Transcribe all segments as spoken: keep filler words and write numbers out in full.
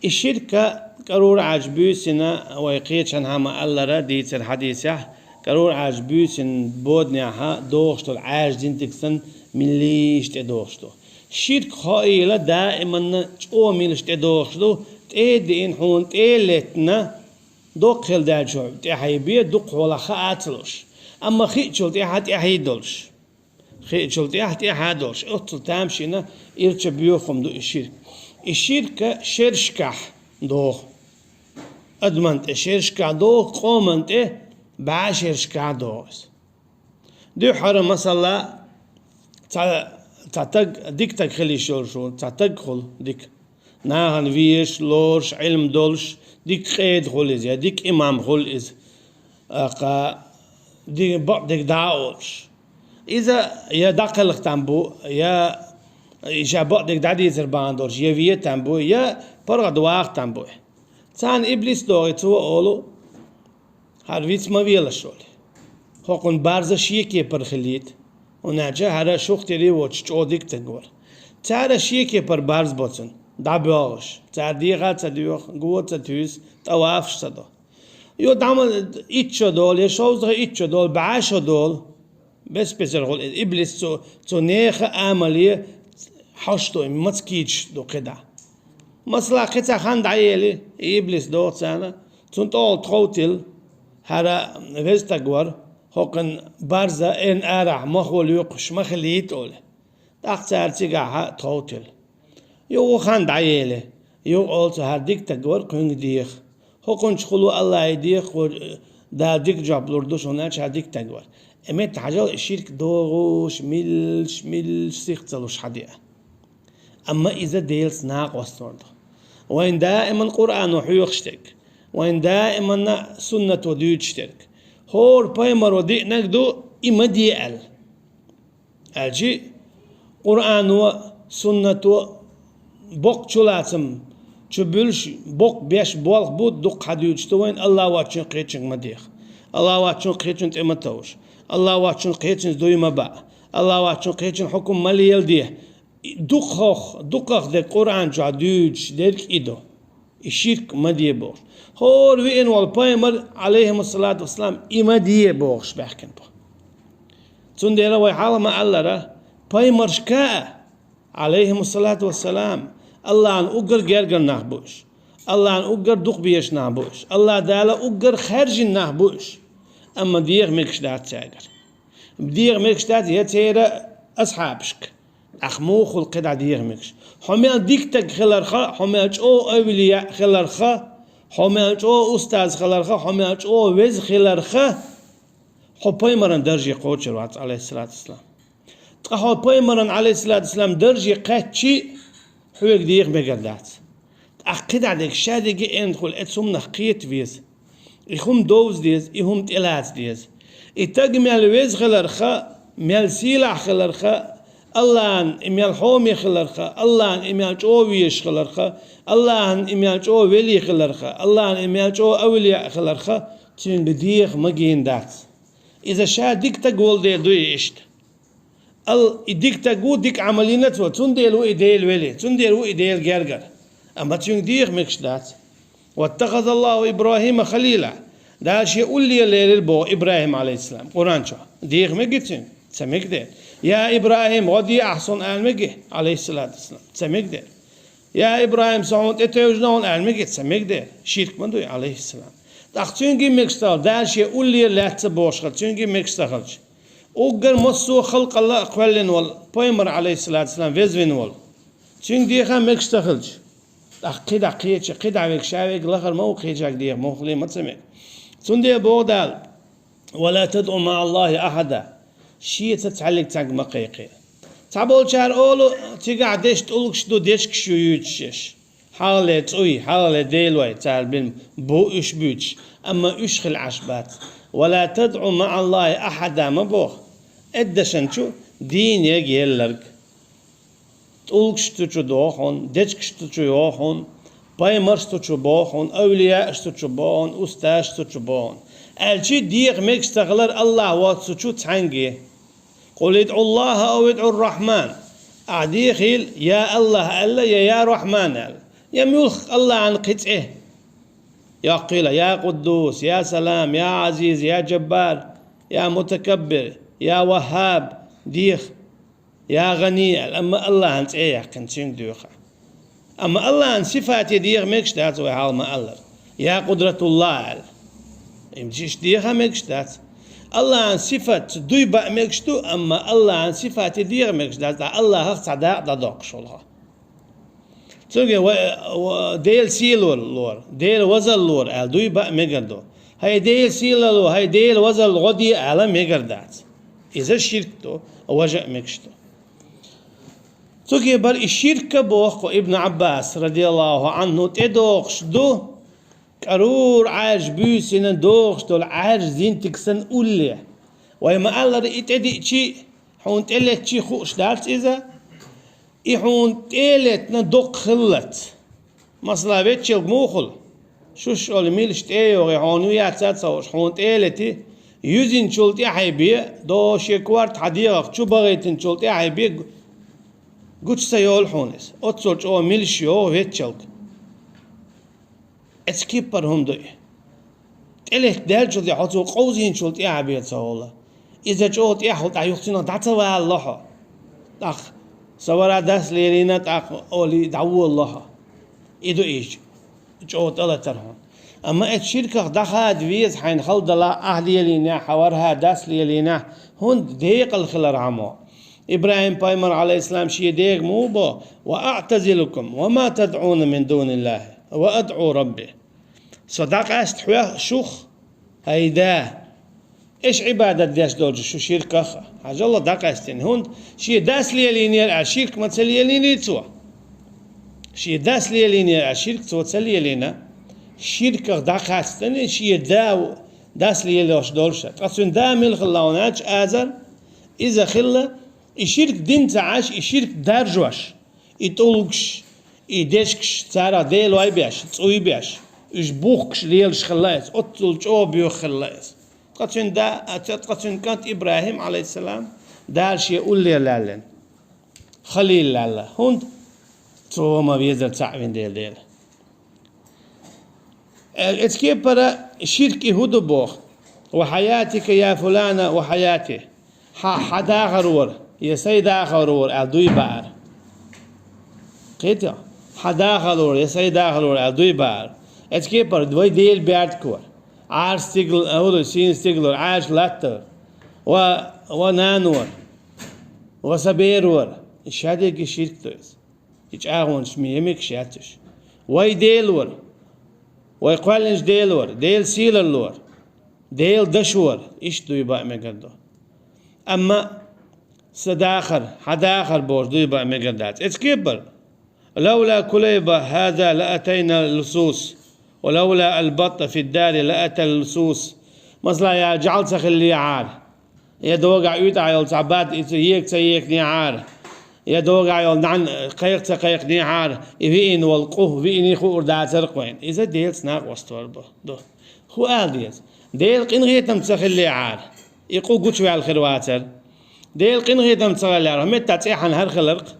И ширк кӀарурхьажа буьйсина, вай кхечанхьа ма-аллара, дийцар хьадисехь, кӀарурхьажа буьйсина боданехьа дохуш долу Ӏаьржа динтиг санна милийша тӀедохуш ду. Ширк хаийла даиманна чӀогӀа милаш тӀедохуш ду, тӀе а диъна хьуна тӀе а леттина, доккха хила даьлча тӀаьхье бе, дукха хьолахь хаа ца луш. Амма хиъчул тӀаьхьа тӀаьхье долуш. Хиъчул тӀаьхьа тӀаьхьа долуш. Оццул тамашийна ирча боьха хӀума ду и ширк. И ширка шерашкахь доху. Адаман тӀе шерашкахь доху, къоман тӀе бӀе шерашкахь доху иза. Дуьххьара, масала, цхьа, цхьа таг, дика таг хила йиш йолуш ву, цхьа таг хуьлу дика. Нахана везаш, лоруш, Ӏилма долуш, дика къеда хуьлу иза, я дика имам хуьлу иза. Аккха, ди-, бакъдерг дӀа а олуш. Иза я дӀакхелха там бу, я ша бакъдерг дӀадийцар бахьана долуш, я ве там бу, я паргӀат ваха там бу. Царна иблис догӀий, цо олу: «ХӀара виц ма велаш», — олий. «ХӀокхунна барза шен кепара хилийта, хӀунда аьлча хӀара шух тера воцуш чӀогӀа дика таг вара». Цара шен кепара барз бо цунна, дӀабоьлхуш. Цара дехьа а ца доьху, го а ца туьйсу, тӀавафаш а ца до. Йо, дӀа ма итт шо долу, я шовзткъе итт шо долу, бӀе шо долу. Бес-бесара хуьлу иза. Иблис цу, цу нехан амале хьожуш ду, маца кийча ду кхидӀа. Масала, кхин цхьа хан дӀаели, и иблис доху царна, цунна тӀехула тхов тилла, хӀара веза таг вара, хӀокхунна барза эрна арахь мах волуьйкхуш ма хилийта, олий. ТӀаккха цара цигахьа тхов тилла. Юха хан дӀаели, юха олу цо: «ХӀара дика таг вара, кхуьнга деха. ХӀокхунчухула Аллахье деха, хӀу Дала дика жоп лур ду шуна», — аьлча, хӀара дика таг вара. И метта хьажал, и ширк догӀуш, милш, милш сих ца луш хьадеа. Амма иза Делаца накъост вар ду. Вайн даиман Къуръано хьоьхуш дерг, вайн даиманна суннато дуьйцуш дерг. ХӀора пайхамаро диънарг ду, и ма де аьлла. Аьлчи, Къуръано, суннато боккха чулацам чу буьллуш, боккха беш болх бу, дуккха хьадуьйцуш ду вайна, Аллахь воцчун кхечуьнга ма деха. Аллахь воцчун кхечун тӀе ма товша. Аллахь воцчун кхечунца дуй ма баа. Аллахь воцчун кхечун хьукум ма леладе. Дукхах, дукхах дерг Къуръан чохь дуьйцуш дерг и ду. И ширк ма де бохуш. ХӀора веана волу пайхамар, Ӏалайхимуссалату вассалам, и ма де бохуш баьхкина бу. Цундела вай хьалха ма-аллара, пайхамаршка а, Ӏалайхимуссалату вассалам, Аллахьан уггар гергара нах бу уьш. Аллахьан уггар дукха безаш нах бу уьш. Аллахь Дала уггар хаьржина нах бу уьш. Амма деха мегаш дац цаьргара. Деха мегаш дац я церан асхьабашка. Ахь муха хуьлу кхидӀа деха мегаш? Хьо мел дика таг хиларха, хьо мел чӀогӀа авлияъ хиларха, хьо мел чӀогӀа устаз хиларха, хьо мел чӀогӀа веза хиларха, хьо пайхамаран дарже кхочур вац, Ӏалайхиссалату вассалам. Ткъа хьо пайхамаран, Ӏалайхиссалату вассалам, дарже кхаьччи, хьоьга деха мегар дац. ТӀаккха кхидӀа дерг ша дерриге а энна хуьлу, эцу хӀуманах кхета веза. И хӀума довза деза, и хӀума тӀелаца деза. И таг мел веза хиларха, мел сийлахь хиларха, Аллахьан и мел хьоме хиларха, Аллахьан и мел чӀогӀа везаш хиларха, Аллахьан и мел чӀогӀа вели хиларха, Аллахьан и мел чӀогӀа авлияъ хиларха, цуьнга деха магийна дац. Иза ша дика таг волу дела дуй иштта. Ал и дика таг ву, дика Ӏамал йина цо, цундела ву и Делан вели, цундела ву и Делан гергара. Амма цуьнга деха мегаш дац. «Ваттахазаллаху Ибрахима халила». Дала шен уллера лерира боху Ибрахим, Ӏалайхиссалам, Къуръан чохь. Деха меги цуьнга? Ца мега дела. «Я Ибрахим, гӀо де ахь суна», ала меги, Ӏалайхиссалату вассалам? Ца мега дела. «Я Ибрахим, со хьуна тӀетевжина хьуна», ала меги? Ца мега дела. Ширк ма дуй, Ӏалайхиссалам. ТӀаккха цуьнга мегаш ца хилча, Дала шен уллера лаьцна бохуш хилча, цуьнга мегаш ца хилча. Уггар массо а халкъалла а кхоьллина волу пайхамар, Ӏалайхиссалату вассалам, везвина волу. Цуьнга деха мегаш ца хилча. ТӀаккха кхидӀа кхеча, кхидӀа вега ша вега лахара ма ву, кхечаьрга деха муххале ма ца мега. Цундела боху Дала: «Ва ла тадӀу маӀаллахи ахьада». Шеца цхьаьллиг цхьаьнга ма кхайкхе. Цхьаболчара олу, цигахь дешан тӀулгаш ду, дечкаш ю юьйцуш еш. Хьалале цӀуй, хьалале делой цара бина бу уьш буьйцуш, амма уьш хила Ӏаш бац. «Ва ла тадӀу маӀаллахи ахьада» ма боху. Эддашан чу дийна ерг елларг. ТӀулгаш цу чу доху хьуна, дечкаш цу чу йоху хьуна, пайхамарш цу чу боху хьуна, авлияаш цу чу боху хьуна, устазаш цу чу боху хьуна. Аьлчи деха мегаш ца хилар Аллахь воццу чу цхьаьнге. «Къул идӀу Аллаха ау идӀу Рахьман». Ахь дехийла, я Аллах аьлла, я, я Рахьман аьлла. Я муьлхха АллахӀан кхин цӀе йоккхийла: я Къуддус, я Салам, я Ӏазиз, я Джаббар, я Мутакаббир, я Ваххаб, деха, я ГӀани аьлла, амма АллахӀан цӀе яьккхина цуьнга доьху. Амма АллахӀан сифате деха мегаш дац вай хьалха ма-аллара: я Къудратуллахь аьлла. Им иштта деха мегаш дац. АллахӀан сифатца дуй баа мегаш ду, амма АллахӀан сифате деха мегаш дац, ткъа АллахӀах цхьа дакъа дӀадоккхуш волу хьо. Цуьнга ва-, ва-, Дела сийлалла лора, Дела вазалла лора аьлла дуй баа мегар ду. ХӀай Дела сийлалла, хӀай Дела вазалла гӀо де аьлла мегар дац. Иза ширк ду, важа а мегаш ду. Цуьнга бара и ширк а боху Ибн Ӏаббас, радияллаху Ӏанху, тӀедогӀуш ду, кӀарура Ӏаьржа буьйсина догӀуш долу Ӏаьржа зинтиг санна улле. Вай ма-аллара, и тӀедиъчий, хьуна тӀелеттачий хууш дац иза, и хьуна тӀелеттина доккха хиллалц. Масала, веччалг муха хуьлу? Шуш олу милаш тӀе а йогӀий, хьуна ю яц а ца хууш, хьуна тӀелетти, юьзначул тӀаьхье бе, догӀу шен корта хьан дегӀах чу бахийтинчул тӀаьхье бе, гу-, гучу ца йолу хьуна иза. Оццул чӀогӀа милаш йогӀу веччалг. Эцу кепара хӀума ду и. ТӀелетта даьллачул тӀаьхьа хьо цо къовзийначул тӀаьхьа бен ца волу. Иза чӀогӀа тӀехь хуьлу, тӀаккха юха цунах дӀа ца валало хьо. ТӀаккха сан вара дас лелийна, тӀаккха олий дӀаволало хьо. И ду иза чӀогӀа тӀелатар хьуна. Амма эцу ширках дӀахада веза хьайна хала далахь, ахь лелийнехь, хьан вархӀа дас лелийнехь, хӀунда декъала хилар хьан мо. ИбрахӀим-пайхамар, Ӏалайхиссалам, шен дега муха бо: «Ва аътазилукум ва ма тадӀуна мин дуниллахи, ва адӀу Рабби». Со дӀакъаьста хьоьх шух, хӀай да, аш Ӏибадат деш долчу шу ширках а. Хьажал, дӀакъаьстина. ХӀунда шен дас лелийнера аьлла ширк ма ца лелийний цо? Шен дас лелийнера аьлла ширк цо ца лелийна. Ширках дӀакъаьстина шен да, дас лелош долуш а. Ткъа цуьнан да мила хилла хьуна аьлча, Азар, иза хилла, и ширк дина ца Ӏаш, и ширк даржош. И тӀулгаш, и дешкаш, царах делой беш, цӀуй беш, уьш бухкуш лелаш хилла иза, оццул чӀогӀа боьха хилла иза. Ткъа цуьнан да, а ца-, ткъа цуьнан кӀант ИбрахӀим, Ӏалайхиссалам, Дала шен уллера лаьллина, халил лаьлла. ХӀунда? Цо ма везара цхьаъ вина дела дела. Э, эцу кепара ширк и хӀун ду боху? «Ва хьаятика, я фулана, ва хьаяти». Хьан, хьан дахар вара, я сайн дахар вара аьлла дуй баар. Кхетий? Хьан дахар вара, я сайн дахар вара аьлла дуй баар. Эцу кепара вай Дела бердиг вара. Ӏар стигла, а, хӀун ду, сийна стигла вара, Ӏаьржа латта вара. Ва, ва нана вара. Ва сан бер вара. И шадерриге ширк ду иза. И чӀагӀонаш ма емикаш яц уьш. Вай Дела вара, вай кхоьллинчу Дела вара, Дела сийлалла вара, Дела даш вара, иштта дуй баа мегар ду. Амма сан дахар, хьан дахар бохуш дуй баа мегар дац. Эцу кепара: «Лавла Кулайба хьаза лаатайна лусус, ва лавла албатта фиддари лаатал лусус». Масала, я жӀаьла ца хиллехьара, я догахь уьйтӀахь йолу цхьа бад, иза ега ца еканехьара, я догахь йолу нӀаьна кхайкха ца кхайкхинехьара, и виъна волу къу виъний хуур дацара-кх вайна. Иза Делаца накъост вар бу-, ду. ХӀун ала деза? Делан къинхетам ца хиллехьара, и къу гучуваьлла хир вацара. Делан къинхетам ца хиллехьара, хӀун меттахь цӀеххьана хӀара хилар-кх.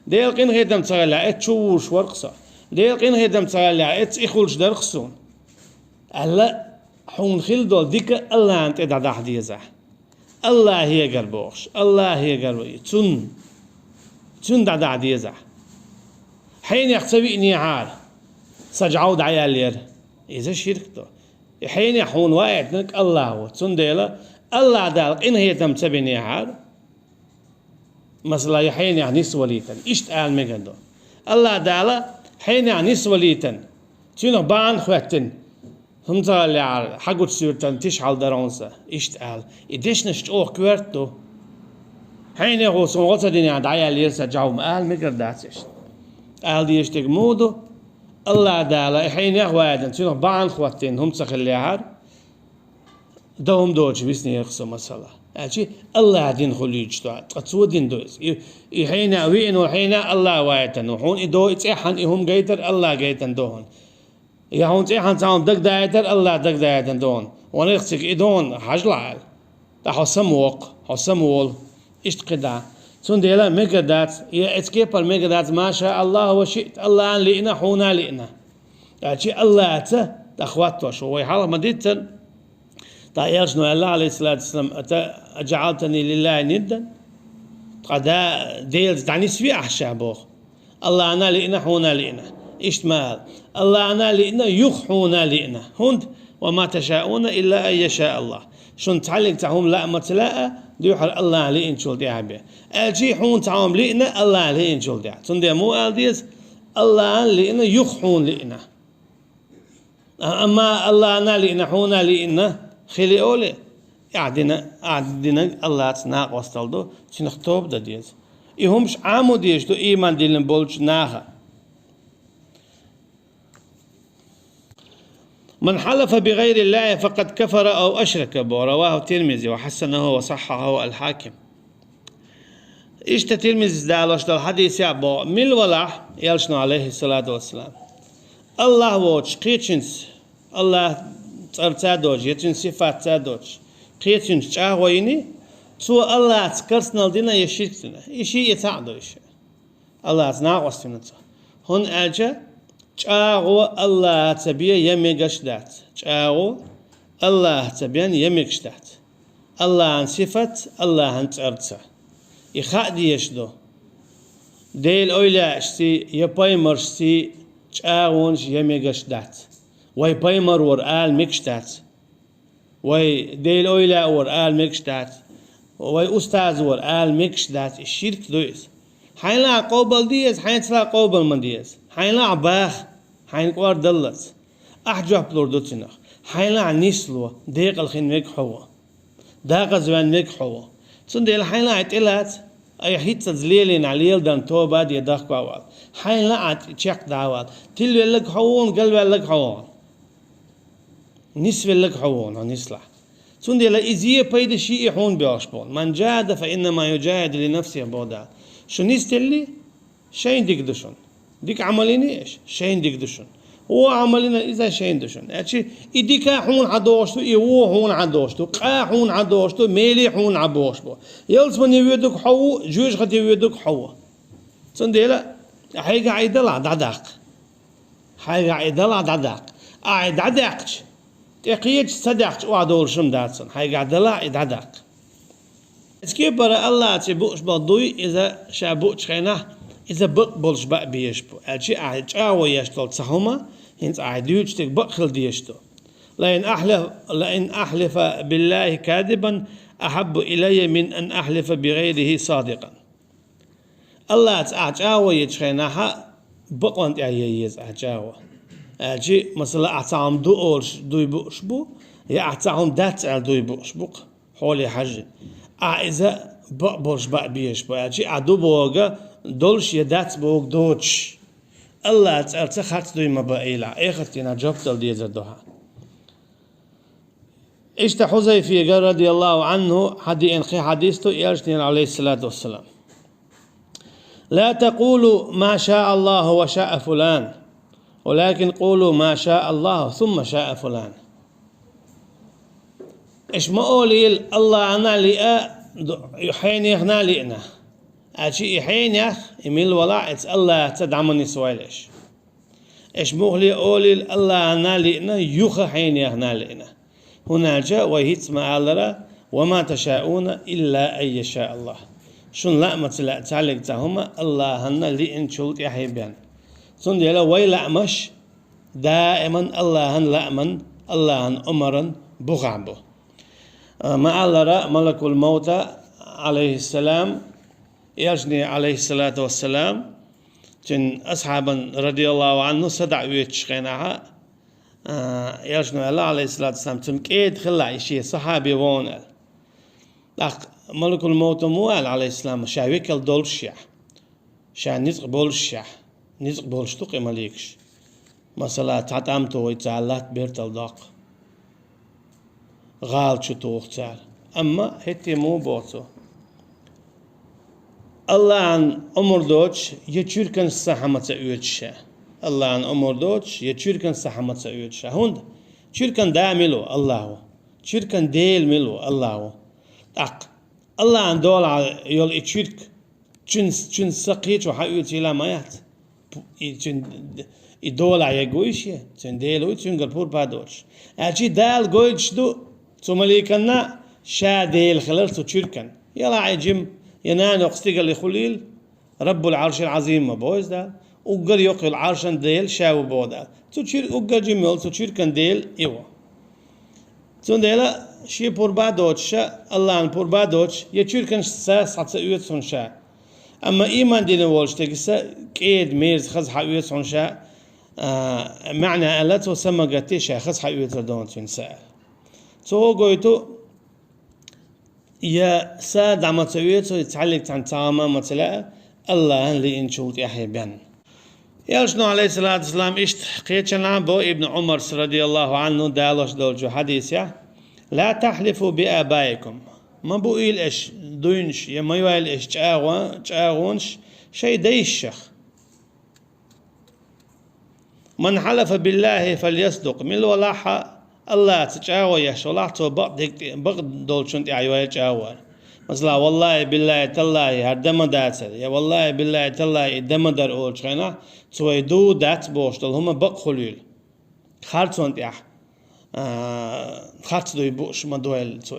Делан къинхетам ца хиллехь, эццахь чу вуьйш вара-кх со. Делан къинхетам ца хиллехь, эццахь и хуьлуш дара-кх суна. Аьлла, хьуна хилла долу дика АллахӀна тӀе дӀадахьа дезахь. АллахӀегара бохуш, АллахӀегара вай, цунна, цунна дӀадахьа дезахь. Хьенех ца виънехьара, сан жӀов дӀаяьллера. Иза ширк ду. И хьенех хьуна ваийтинарг АллахӀ ву. Цундела АллахӀ Дала къинхетам ца бинехьара, масала, я хьенех нисвалийтина, иштта ала мегар ду. АллахӀ Дала хьенех нисвалийтина, цуьнах бахьана хӀоьттина, хӀума ца хиллехьара, хьан гучу суьртана тиша хьал дара хьуна сан, иштта ала. И дешнаш чӀогӀа коьрта ду. Хьенех ву, суна гӀо ца динехь, дӀаяьллера сан жӀов, ма ала мегар дац иштта. Ала дезаш дерг муха ду? АллахӀ Дала и хьенех ваийтина, цуьнах бахьана хӀоьттина хӀума ца хиллехьара, дан хӀума доцуш виснера-кх со, масала. Аьлча, АллахӀ дина хуьлуьйтуш ду, ткъа цо дина ду иза. И, и хьенех виъна волу хьенех АллахӀ ваийтина ву. Хьуна и до, и цӀеххьана и хӀума гайтар АллахӀ гайтина ду хьуна. Я хьуна цӀеххьана цхьа хӀума дагадайтар АллахӀ дагадайтина ду хьуна. Ванах цига и ду хьуна, хьажалахь аьлла. ТӀаккха хьо самавоккху, хьо самаволу. Иштта кхидӀа. Цундела мегаргдац, я эцкепара мегаргдац, ма ша Аллаху ва шиъта, Аллахьа лиъна, хьуна лиъна. Аьлча Аллахьаца тӀахӀоттош ву. Вай хьалха ма диццара, тӀаккха элчано аьлла, Ӏалайхиссалату вассалам: «Ата-, аджаӀалтани лиллахи ниддан?» Тха да, Делаца дӀанисве ахь ша боху. Аллахьа лиъна, хьуна лиъна. Иштта ма ала. Аллахьа лиъна, юха хьуна лиъна. ХӀунда? «Ва ма ташаъуна илла ан яшаъ Аллах». Шуна цхьаллиг цхьа хӀума лаа ма ца лаьа, дуьххьара Аллахьа лиъначул тӀаьхьа бен. Аьлча хьуна цхьа хӀума лиъна Аллахьа лиъначул тӀаьхьа. Цундела муха ала деза: «Аллахьа лиъна, юха хьуна лиъна». А-, амма «Аллахьа лиъна, хьуна лиъна» хила олий, ахь дина, ахь динарг Аллахьаца накъосталла ду, цунах тоба дан деза. И хӀумаш Ӏамо дезаш ду ийман диллина болчу наха. «Ман хьалафа би гӀайриллахи факъад кафара ав ашрака», бо, раваху Тирмизи ва хьассанаху ва саххьаху аль-Хьаким. Иштта Тирмизис далош долу хьадисехь бо, мила валахь, элчано, Ӏалайхиссалату вассалам, Аллахь воцуш кхечуьнца, Аллахьан цӀарца а доцуш, я цуьнан сифатца а доцуш, кхечуьнца чӀагӀо йиний, цо Аллахьаца керстанал дина я ширк дина. И шиъ я цхьаъ ду и шиъ. Аллахьаца накъост вина цо. ХӀунда аьлча чӀагӀо Аллахьаца бен я мегаш дац. ЧӀагӀо Аллахьаца бен я мегаш дац. Аллахьан сифатца, Аллахьан цӀарца. И хаа дезаш ду. Делан эвлаяашций, я пайхамаршций чӀагӀонаш я мегаш дац. Вай пайхамар вара ала мегаш дац. Вай Делан эвлаяъ вара ала мегаш дац. Вай устаз вара ала мегаш дац. И ширк ду иза. Хьайна лаахь къобал де иза, хьайна ца лаахь къобал ма де иза. Хьайна лаахь баха, хьайна кӀордаллалц. Ахь жоп лур ду цунах. Хьайна лаахь нисло, декъала хин мега хьо ву. Декъаза вен мега хьо ву. Цундела хьайна лаахь тӀелаца, айхьа хӀинццалц лелийнехь леладан тоба а де, дахка а вала. Хьайна лаахь чекхдӀа а вала. Тилвелларг хьо ву, галваьлларг хьо ву. Нисвелларг хьо ву, хьо нислахь. Цундела и зе пайда шиъ и хьуна боьлхуш болу. «Ман джахада фа иннама юджахиду ли нафсихи», боху Дала. Шу нисделли, шайна дика ду шуна. Дика Ӏамал йиний аша, шайна дика ду шуна. Вон Ӏамал йина, иза шайна ду шуна. Аьлча и дика хьуна хьан дохуш ду, и вон хьуна хьан дохуш ду, къа хьуна хьан дохуш ду, мели хьуна хьан бохуш бу. Ялсамане воьдург хьо ву, жоьжахате воьдург хьо ву. Цундела хьайгахь и далахь дӀадаккха. Хьайгахь и далахь дӀадаккха. Ахьа и дӀадаьккхича, тӀекхеча, ца даьккхича, охьадовлуш хӀума дац цунна. Хьайгахь далахь и дӀадаккха. Эцкепара Аллахьаца бууш болу дуй, иза ша буучу хенахь, иза бакъ болуш баа безаш бу. Аьлча ахьа чӀагӀо еш долу цхьа хӀума, хӀинца ахьа дуьйцуш дерг бакъ хила дезаш ду. «Ла ин ахьлиф-, ла ин ахьлифа биллахи кадибан ахьаббу илайя мин ан ахьлифа би гӀайрихи садикъан». Аллахьаца ахьа чӀагӀо ечу хенахь, бакъонна тӀехь ян еза ахьа чӀагӀо. Аьлча, масала, ахьа цхьа хӀума ду олуш дуй бууш бу, я ахьа цхьа хӀума дац аьлла дуй бууш бу-кх, хьоле хьажжина. Ахьа иза бакъ болуш баа безаш бу, аьлча ахьа ду бохург долуш я дац бохург доцуш, Аллахьан цӀарца харц дуй ма баийла, эхартахь жоп дала дезар ду хьан. Иштта Хьузайфегара, радияллаху анхӀу, хьадеана кхин хьадис ду, элчанера, Ӏалайхиссалату вассалам: «Ла такъулу ма ша Аллаху ва шаа фулан, валакин къулу ма ша Аллаху сумма шаа фулан». Аша ма олийла: «Аллахьана лиъна, хьенехана лиъна». Аьлча и хьенех, и мила валахь, эца Аллахьаца дӀа ма нисвойла аша. Аша муххале олийла: «Аллахьана лиъна, юха хьенехана лиъна». ХӀунда аьлча вай хӀинцца ма-аллара: «Ва ма ташаъуна илла ан яшаа Аллах». Шуна лаа ма ца лаьа цхьаллиг цхьа хӀума Аллахьана лиъначул тӀаьхьа бен. Цундела вай лаамаш даиман Аллахьан лааман, Аллахьан омаран бухахь бу. А, ма-аллара, малакул маута, Ӏалайхиссалам, элчане, Ӏалайхиссалату вассалам, цуьнан асхьабан, радияллаху анхӀу, садаӀа оьцучу хенахь, а, элчано аьлла, Ӏалайхиссалату вассалам, цуьнан кӀеда хилла и шен сахьаби вон аьлла. ТӀаккха малакул маута муха аьлла, Ӏалайхиссалам, ша векал доллушехь, ша ницкъ боллушехь, ницкъ боллуш ду-кх и маликаш. Масала, цхьа тӀам тухий цара, латта бертал доккху, гӀала чу туху цара. Амма хӀетте муха боху цо: «Аллахьан омра доцуш, я чуьркан сахьамаца оьцуш ша». Аллахьан омра доцуш, я чуьркан сахьамаца оьцуш ша. ХӀунда? Чуьркан да мила ву? Аллахь ву. Чуьркан дела мила ву? Аллахь ву. ТӀаккха Аллахьан долахь йолу и чуьрк, Цуьнан, цуьнан са кхечо хьаоьцийла ма яц. И цуьнан, и долахь ерг вуй шен, цуьнан Дела вуй, цуьнгара пурба а доцуш. Аьлча Дала гойтуш ду цу маликанна ша Дела хилар цу чуьркан. Ялахь а жима, я нана йоккха стигала хуьлийла, Раббул Ӏаршил Ӏазим ма боху иза Дала. Уггар йоккха йолу Ӏаршан Дела ша ву боху Дала. Цу чуьр-, уггар жима йолу цу чуьркан Дела и ву. Цундела шен пурба а доцуш, Аллахьан пурба а доцуш, я чуьрканаш са схьа ца оьцу хьуна ша. Амма ийман дина волчу стеган са кӀеда, мерза хаза хьаоьцу хьуна ша, а, маьӀна аьлла, цо са ма гатде ша, хаза хьаоьцур ду хьуна цуьнан са аьлла. Цо гойту, я са дӀа ма ца оьцу, я цхьаьллиг цхьаьна цхьа гӀан а ма ца лаьа, Аллахьан лиъначул тӀаьхье бен. Элчано, Ӏалайхиссалату вассалам, иштта кхечанхьа бо Ибн Ӏумарс, радияллаху Ӏанху, далош долчу хьадисехь: «Ла тахлифу би абаикум». Ма буийла аша дуйнаш, я ма йойла аша чӀагӀо-, чӀагӀонаш шайн дайшах. «Ман хьалафа биллахи фальясдукъ». Мила валахь а, Аллахьца чӀагӀо еш валахь, цо бакъ дерг тӀе-, бакъ долчун тӀехь йойла чӀагӀо. Масала, «Валлахи, биллахи, таллахи, хӀара дан ма дацара», я «Валлахи, биллахи, таллахи, и дан ма дара», олучу хенахь, цо и ду, дац бохуш долу хӀума бакъ хуьлийла. Харцон тӀехь, а, харц дуй бууш ма дойла цо.